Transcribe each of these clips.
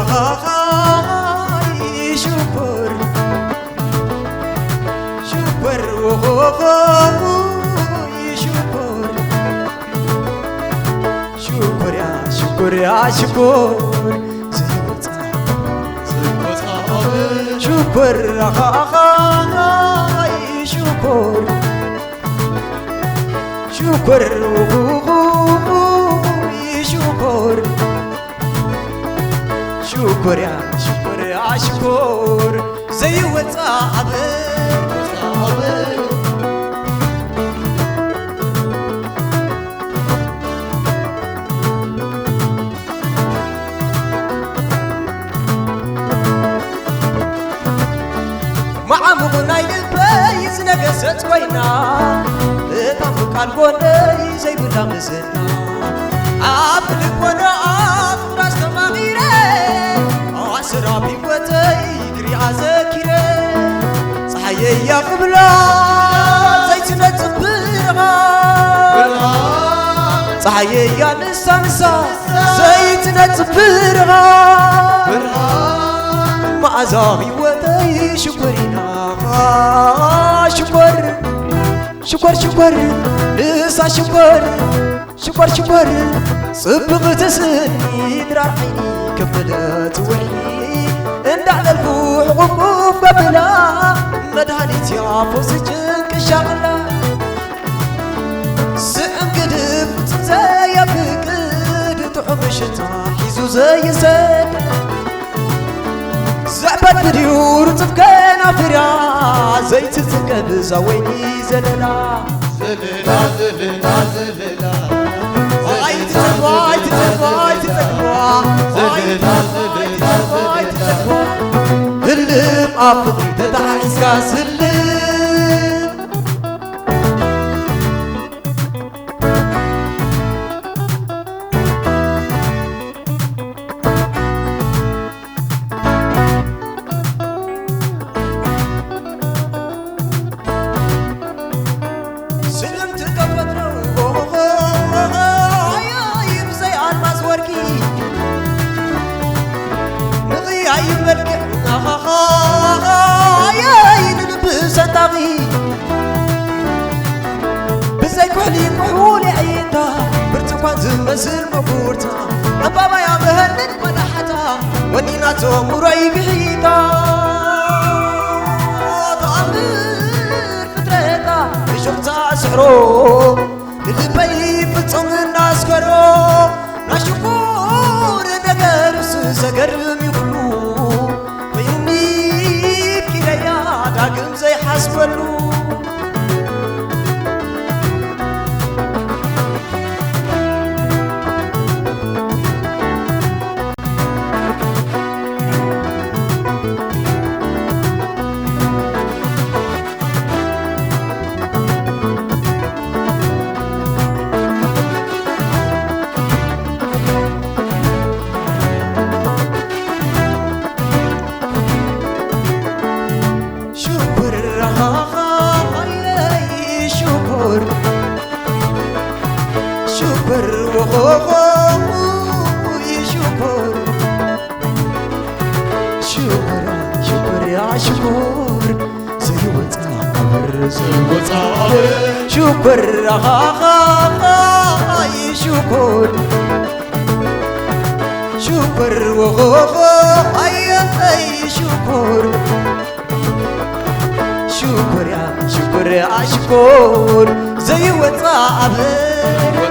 ኣኻኻይ ሽኮር ሽኮር ወኾኾይ ሽኮር ሽኮር ያ ሽኮር ያ ሽኮር ዘይወፃ ዘይወፃ ሽኮር ኣኻኻይ ሽኮር ሽኮር ሽኮር ሽኮር ያ ሽኮር ያ ሽኮር ዘይወፃ ኣበል መዓሙቕ ናይ ልበይ ዝነገሰት ኮይና እታ ፍቃድ ጎነይ ዘይብላ ምዝና ኣብ ልቦና ኣፍራ ዝተማቒረ ኣስራብ ህይወተይ ክሪኣ ዘኪረ ፀሓየያ ክብላ ዘይትነፅእ ብርሃን ፀሓየያ ንሳ ንሳ ዘይትነፅእ ብርሃን መዓዛ ህይወተይ ሽኮሪና ሽኮር ሽኮር ሽኮር ንሳ ሽኮር ሽኮር ሽኮር ጽብቕቲ ስኒ ድራር ዓይኒ ከም በለት ወርሒ እንዳዕለልኩ ሕቑፍቁፍ ከብላ መድሃኒት እያ ፈውሲ ጭንቂ ሻቕላ ስዕም ግድፍ ዘየፍቅድ ጥዑም ሽታ ሒዙ ዘይሰድ ዘዕበት ብድዩ ርጥብ ከናፍራ ዘይትጽገብ እዛ ወይኒ ዘለላ ዘለላ ዘለላ ዘለላ ኣይትጸግባ ኣይትጸግባ ኣይትጸግባ ዘለላ ዘለላ ዘለላ ህልም ኣብ ፍቕሪ ተታሒዝካ ስልም ስልምቲ ተፈጥሮ ብዘይ ኣልማዝ ወርቂ ንቕያይ መልክዕ ኣኻኻየይ ንልቢ ሰንጣቒ ብዘይ ኩሕሊ ኩሕሊ ዕይንታ ብርቱኳን ዝመስል መጉርታ ዕምባባያ ብህርንን ቆላሕታ ወኒናቶ ሙረይ ብሒታ ተኣምር ፍጥረታ ብሽቕታ ስሕሮ ንልበይ ፍጹም እናስገሮ ናይ ሽኮር ነገርስ ዘገርም ይኹሉ ኮይኑኒ ኪደያ ዳግም ዘይሓስበሉ ሽኮር ኣኻኻይ ሽኮር ሽኮር ወኾኾይ ሽኮር ሽኮር ሽኮር ያ ሽኮር ዘይወፃ ኣበር ዘይወፃ ኣበር ሽኮር ኣኻኻይ ሽኮር ሽኮር ወኾኾይ ሽኮር ሽኮር ያ ሽኮር ኣሽኮር ዘይወፃ ኣበል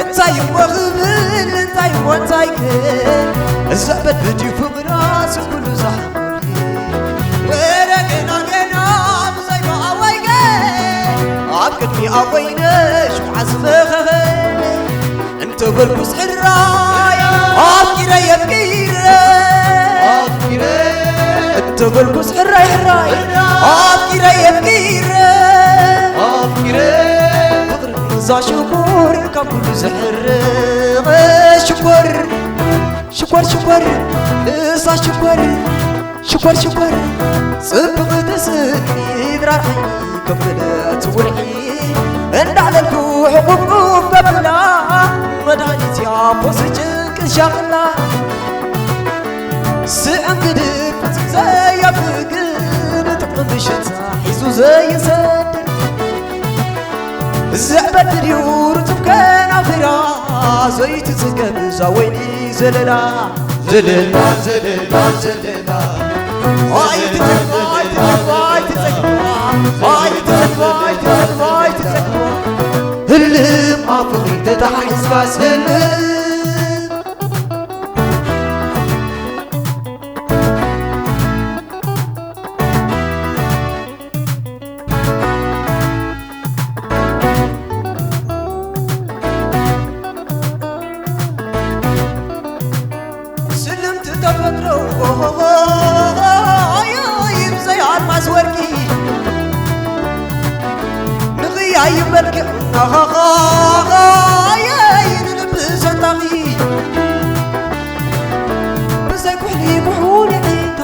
እንታይ እሞ ክብል እንታይ እሞ እንታይ ክል እዛ በድዩ ፍቕራ ስኩሉ ዛሕኩል ወረ ገና ገና ብዘይ ኣወይገ ኣብ ቅድሚ ኣወይነ ሽውዓ ዝመኸኸ እንተበልኩስ ሕራይ ኣፍቂረ የፍቂረ ኣፍቂረ እንተበልኩስ ሕራይ ሕራይ ኣፍቂረ የፍቂረ ኣፍቂረ ፍቕሪ እዛ ሽኮር ካብ ኩሉ ዘሕርቕ ሽኮር ሽኮር ሽኮር እዛ ሽኮር ሽኮር ሽኮር ጽብቕቲ ስድራ ከም ብለት ውርሒ እንዳዕለልኩ ሕቑፍቁፍ ከብላ መድሃኒት እያ ፖስ ጭንቂ ሻቕላ። ስዕም ግድፍ ፍጹም ዘየፍግር ጥዑም ምሸት ሒዙ ዘይሰድር ዘዕበድ ድዩ ርጡብ ከናፍራ ዘይትጽገብ እዛ ወይኒ ዘለላ። ዘለላ ዘለላ ዘለላ ኣይትጸግባ ኣይትጸግባ ኣይትጸግባ ኣይትጸግባ ኣይትጸግባ ኣይትጸግባ። ህልም ኣብ ፍቕሪ ተታሒዝካ ስልም። ስልምቲ ተፈጥሮ ይብዘይ ኣልማዝ ወርቂ ንቕያይ መልክዕ ንልቢ ሰንጣቒ ብዘይ ኩሕሊ ኩሕሊ ዒንታ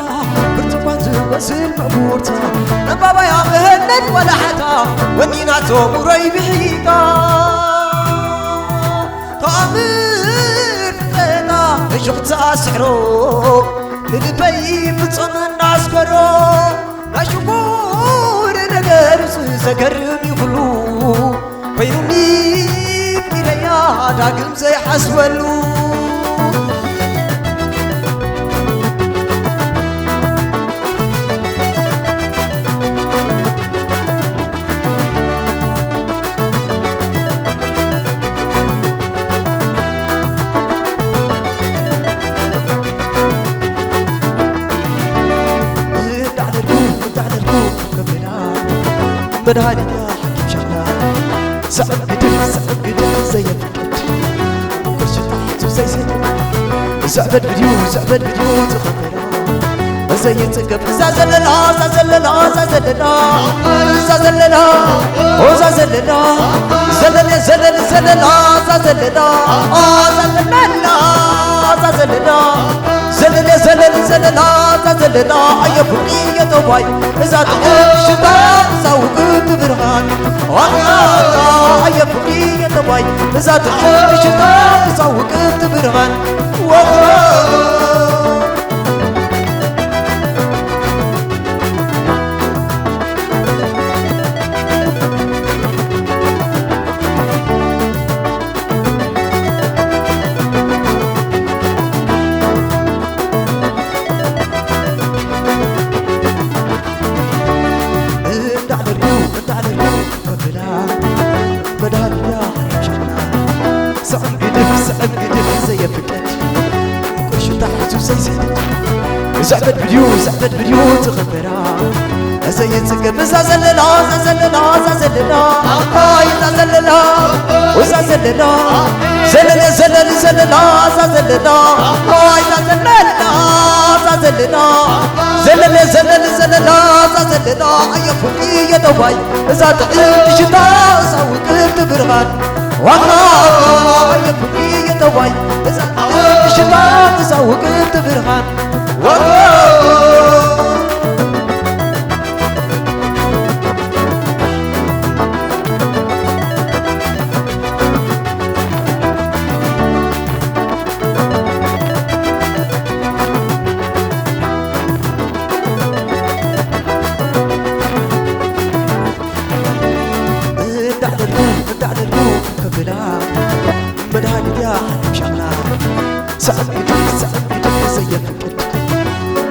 ብርቱኳን ዝመስል ምዕጉርታ ዕምባባያ መህነን ወላሕታ ወኒናቶ ውረይ ብሒታ ተኣምር ፍጥረታ እሾኽታ ስሕሮ ንልበይ ፍጹም እናስገሮ ናይ ሽኮር ነገር ዘገርም ይኹሉ ኮይኑኒ ኢለያ ዳግም ዘይሓስበሉ። እንዳዕለልኩ እንዳዕለልኩ ከብላ መድሃኒት ሓኪም ሻላ ሰዕብ ግድፍ ሰዕብ ግድፍ ዘየፍቅድ ቁርሽታ ሒዙ ዘይሰድ ዘዕበድ ብድዩ ዘዕበድ ብድዩ ዝኸበላ ዘይጽገብ እዛ ዘለላ እዛ ዘለላ እዛ ዘለላ እዛ ዘለላ እዛ ዘለላ ዘለል ዘለል ዘለላ እዛ ዘለላ እዛ ዘለላ እዛ ዘለላ ዘለል ዘለል ዘለላ እዛ ዘለላ ኣየ ፍቕሪ የተባይ እዛ ጥዑም ሽታ እዛ ውቅብቲ ብርሃን ኣያ ኣየ ፍቕሪ የተባይ እዛ ጥዑም ሽታ እዛ ውቅብቲ ብርሃን ወ እንዳዕለልኩ እንዳዕለልኩ ከብላ መድሃኒያ ሓሪም ሸላ ሰዕም ግድፍ ሰዕም ግድፍ ዘየፍቅድ ቁርሽታ ሒዙ ዘይሰድድ ዘዕበድ ብድዩ ዘዕበድ ብድዩ ዝኸበራ እዛ ይጽገም እዛ ዘለላ እዛ ዘለላ እዛ ዘለላ ኣይ እዛ ዘለላ እዛ ዘለላ ዘለለ ዘለል ዘለላ እዛ ዘለላ ኣይ እዛ ዘለላ እዛ ዘለላ ዘለለ ዘለል ዘለላ እዛ ዘለላ ኣየ ፍቕሪ የተዋይ እዛ ጥዕምቲ ሽታ እዛ ውቅብቲ ብርሃን ዋኻ ኣየ ፍቕሪ የተዋይ እዛ ጥዕምቲ ሽታ እዛ ውቅብቲ ብርሃን ዋኻ እንዳዕለልኩ እንዳዕለልኩ ከብላ መድሃኒት እያ ሓኪም ሻቕላ ሰዕብ ግድፍ ሰዕብ ግድፍ ዘየፍቅድ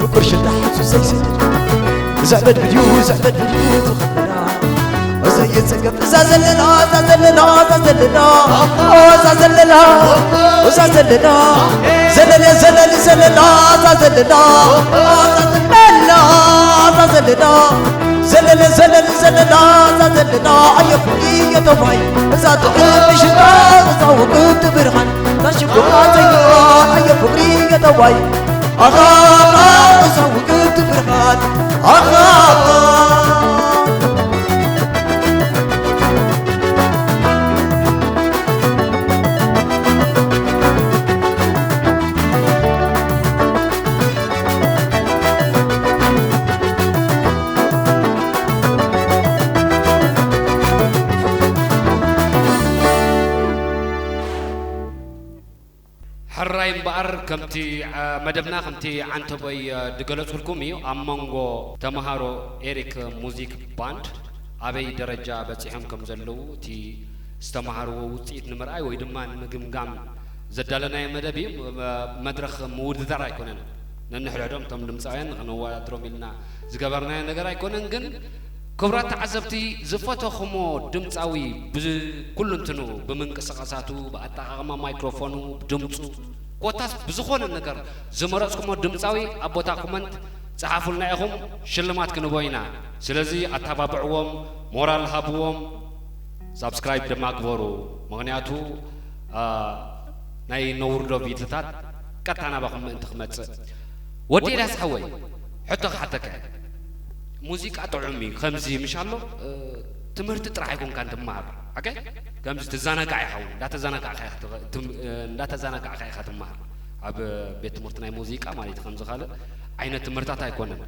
ምቁር ሽታ ሒዙ ዘይሰድድ ዘዕበድ ብድዩ ዘዕበድ ብድዩ ዝኸብላ ዘይጸገብ እዛ ዘለላ እዛ ዘለላ እዛ ዘለላ እዛ ዘለላ እዛ ዘለላ ዘለለ ዘለል ዘለላ እዛ ዘለላ እዛ ዘለላ እዛ ዘለላ ዘለለ ዘለል ዘለላ እዛ ዘለላ ኣየ ፍቕሪ የተባይ እዛ ጥዑም ሽታ እዛ ውቅብቲ ብርሃን እዛ ሽኮራ ዘይዋ ኣየ ፍቕሪ የተባይ ኣኻ እዛ ውቅብቲ ብርሃን ኣኻ ከምቲ መደብና ከምቲ ዓንተቦይ ዝገለጽኩልኩም እዩ። ኣብ መንጎ ተምሃሮ ኤሪክ ሙዚክ ባንድ ኣበይ ደረጃ በጺሖም ከም ዘለዉ፣ እቲ ዝተምሃርዎ ውጽኢት ንምርኣይ ወይ ድማ ንምግምጋም ዘዳለናዮ መደብ እዩ። መድረኽ ምውድዳር ኣይኮነን። ነንሕድሕዶም እቶም ድምፃውያን ንኸነወዳድሮም ኢልና ዝገበርናዮ ነገር ኣይኮነን። ግን ክቡራት ተዓዘብቲ፣ ዝፈተኹሞ ድምፃዊ ብኩሉ እንትንኡ፣ ብምንቅስቓሳቱ፣ ብኣጠቓቕማ ማይክሮፎኑ፣ ብድምፁ፣ ኮታስ ብዝኾነ ነገር ዝመረፅኩሞ ድምፃዊ ኣብ ቦታ ኮመንት ፀሓፉልና ኢኹም፣ ሽልማት ክንቦ ኢና። ስለዚ ኣተባብዕዎም፣ ሞራል ሃብዎም፣ ሳብስክራይብ ድማ ግበሩ። ምኽንያቱ ናይ ነውርዶ ቪድዮታት ቀጥታ ናባኹም ምእንቲ ክመፅእ። ወዲ ኤልያስ ሓወይ፣ ሕቶ ክሓተካ እየ። ሙዚቃ ጥዑም እዩ፣ ከምዚ ምሽ ኣሎ፣ ትምህርቲ ጥራሕ ኣይኮንካን ትመሃር። ሓቀይ? ከምዚ ትዘናጋዕ ኢኻ እውን፣ እንዳተዘናጋዕካ ኢኻ ትመሃር። ኣብ ቤት ትምህርቲ ናይ ሙዚቃ ማለት እዩ። ከምዚ ካልእ ዓይነት ትምህርታት ኣይኮነን።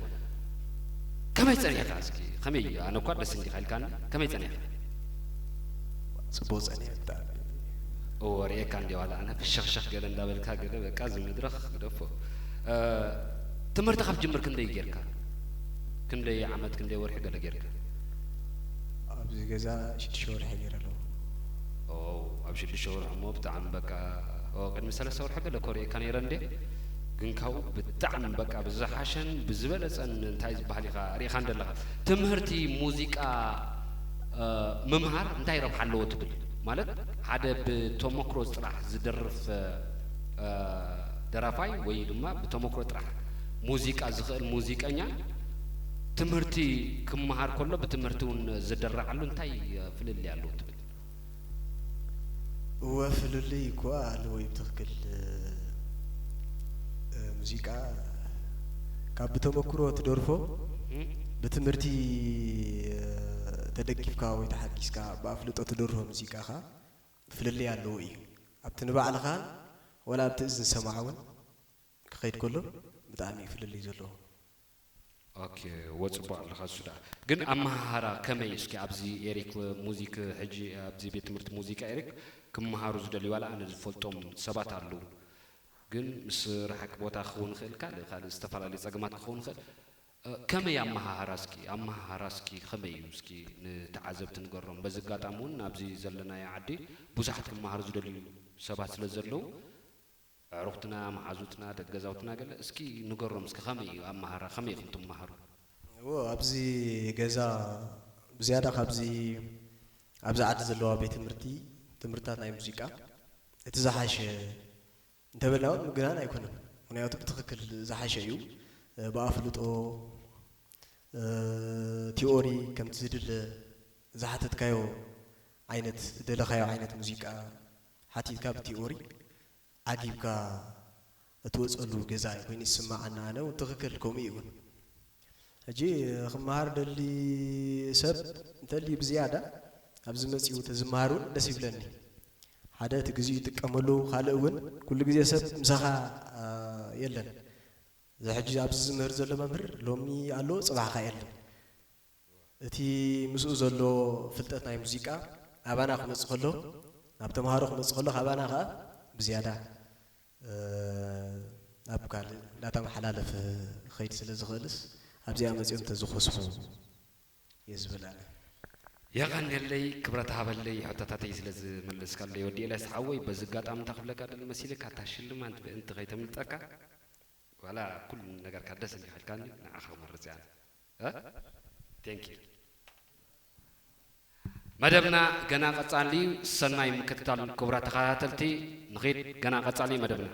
ከመይ ጸኒሕካ እስኪ? ከመይ፣ ኣነ እኳ ደስ እንዲኻ ኢልካኒ፣ ከመይ ጸኒሕካ? ጽቡቕ ጸኒሐ ብጣዕሚ። እዎ፣ ርእየካ እንዲ ዋላ ኣነ ፍሽኽሽኽ ገለ እንዳበልካ ገለ በቃ እዚ መድረኽ ግደፎ። ትምህርቲ ካብ ጅምር ክንደይ ጌርካ? ክንደይ ዓመት ክንደይ ወርሒ ገለ ጌርካ? ኣብዚ ገዛ ሽዱሽተ ወርሒ ገይረ ኣለኹ። ኦ፣ ኣብ ሽዱሽተ ወርሒ እሞ ብጣዕሚ በቃ፣ ኦ፣ ቅድሚ ሰለስተ ወርሒ ገለ እኮ ርእየካ ነይረ እንዴ? ግን ካብኡ ብጣዕሚ በቃ ብዝሓሸን ብዝበለጸን እንታይ ዝበሃል ኢኻ ርኢኻ እንደለኻ። ትምህርቲ ሙዚቃ፣ እ፣ ምምሃር እንታይ ረብሓ ኣለዎ ትብል? ማለት ሓደ ብተመክሮ ጥራሕ ዝደርፍ፣ እ፣ ደራፋይ ወይ ድማ ብተመክሮ ጥራሕ ሙዚቃ ዝኽእል ሙዚቀኛ ትምህርቲ ክመሃር ከሎ ብትምህርቲ እውን ዝድረዓሉ እንታይ ፍልልይ ኣለዎ ትብል? እወ፣ ፍልልይ እኮ ኣለዎ እዩ ብትኽክል። እ፣ ሙዚቃ ካብ ብተመክሮ ትደርፎ፣ እም? ብትምህርቲ፣ እ፣ ተደጊፍካ ወይ ተሓጊዝካ ብኣፍልጦ ትደርፎ ሙዚቃኻ ፍልልይ ኣለዎ እዩ። ኣብቲ ንባዕልኻ ወላ ኣብቲ እዝኒ ሰማዒ እውን ክኸይድ ከሎ ብጣዕሚ እዩ ፍልልይ ዘለዎ። ኦኬ፣ ወጽቦ ኣለኻ እሱ ደኣ። ግን ኣመሃሃራ ከመይ እስኪ ኣብዚ ኤሪክ ሙዚክ ሕጂ ኣብዚ ቤት ትምህርቲ ሙዚቃ ኤሪክ ክመሃሩ ዝደልዩ ዋላ ኣነ ዝፈልጦም ሰባት ኣለዉ። ግን ምስ ርሓቂ ቦታ ክኸውን ይኽእል፣ ካልእ ካልእ ዝተፈላለዩ ጸገማት ክኸውን ይኽእል። እ፣ ከመይ ኣመሃሃራ እስኪ፣ ኣመሃሃራ እስኪ ከመይ እዩ እስኪ ንተዓዘብቲ ንገሮም። በዚ ኣጋጣሚ እውን ኣብዚ ዘለናዮ ዓዲ ብዙሓት ክመሃሩ ዝደልዩ ሰባት ስለ ዘለዉ፣ ኣዕሩኽትና፣ መሓዙትና፣ ደቂ ገዛውትና ገለ እስኪ ንገሮም እስኪ ከመይ እዩ ኣመሃራ፣ ከመይ ኢኹም ትመሃሩ? እዎ፣ ኣብዚ ገዛ ብዝያዳ ካብዚ ኣብዚ ዓዲ ዘለዋ ቤት ትምህርቲ፣ ትምህርትታት ናይ ሙዚቃ እቲ ዝሓሸ እንተበልና እውን ምግናን ኣይኮነን። ምኽንያቱ ብትኽክል ዝሓሸ እዩ። እ፣ ብኣፍልጦ፣ እ፣ ቲዎሪ ከምቲ ዝድለ ዝሓተትካዮ ዓይነት፣ ዝደለኻዮ ዓይነት ሙዚቃ ሓቲትካ ብቲዎሪ ዓጊብካ እትወፀሉ ገዛ ኮይኑ ይስማዓና። ኣነ እውን ትኽክል ከምኡ እዩ እውን። ሕጂ ክመሃር ደሊ ሰብ እንተልዩ ብዝያዳ ኣብዚ መፂኡ ተዝመሃር እውን ደስ ይብለኒ። ሓደ እቲ ግዜኡ ይጥቀመሉ፣ ካልእ እውን ኩሉ ግዜ ሰብ ምሳኻ፣ አ፣ የለን። እዚ ሕጂ ኣብዚ ዝምህር ዘሎ መምህር ሎሚ ኣሎ፣ ጽባሕ ኸኣ የለን። እቲ ምስኡ ዘሎ ፍልጠት ናይ ሙዚቃ ኣባና ክመጽእ ከሎ፣ ናብ ተምሃሮ ክመጽእ ከሎ፣ ካባና ኸኣ ብዝያዳ፣ እ፣ ናብ ካልእ እንዳተመሓላለፈ ክኸይድ ስለ ዝኽእልስ፣ ኣብዚኣ መጺኦም እንተዝኸስቡ እየ ዝብል ኣነ። የቐንየለይ፣ ክብረት ሃበለይ፣ ሕቶታተይ ስለ ዝመለስካለይ። ወዲ ኤልያስ ሓወይ፣ በዚ ኣጋጣሚ እንታይ ክብለካ ደሊ መሲለካ፣ እታ ሽልማት ብእንቲ ከይተምልጠካ፣ ዋላ ኩሉ ነገርካ ደስ እንዲኻ ኢልካኒ፣ ንዓኻ ክመርጽ እየ ኣነ። እ? Thank you። መደብና ገና ቀጻሊ፣ ሰናይ ምክትታል ክቡራት ተኸታተልቲ፣ ንኺድ፣ ገና ቀጻሊ መደብና።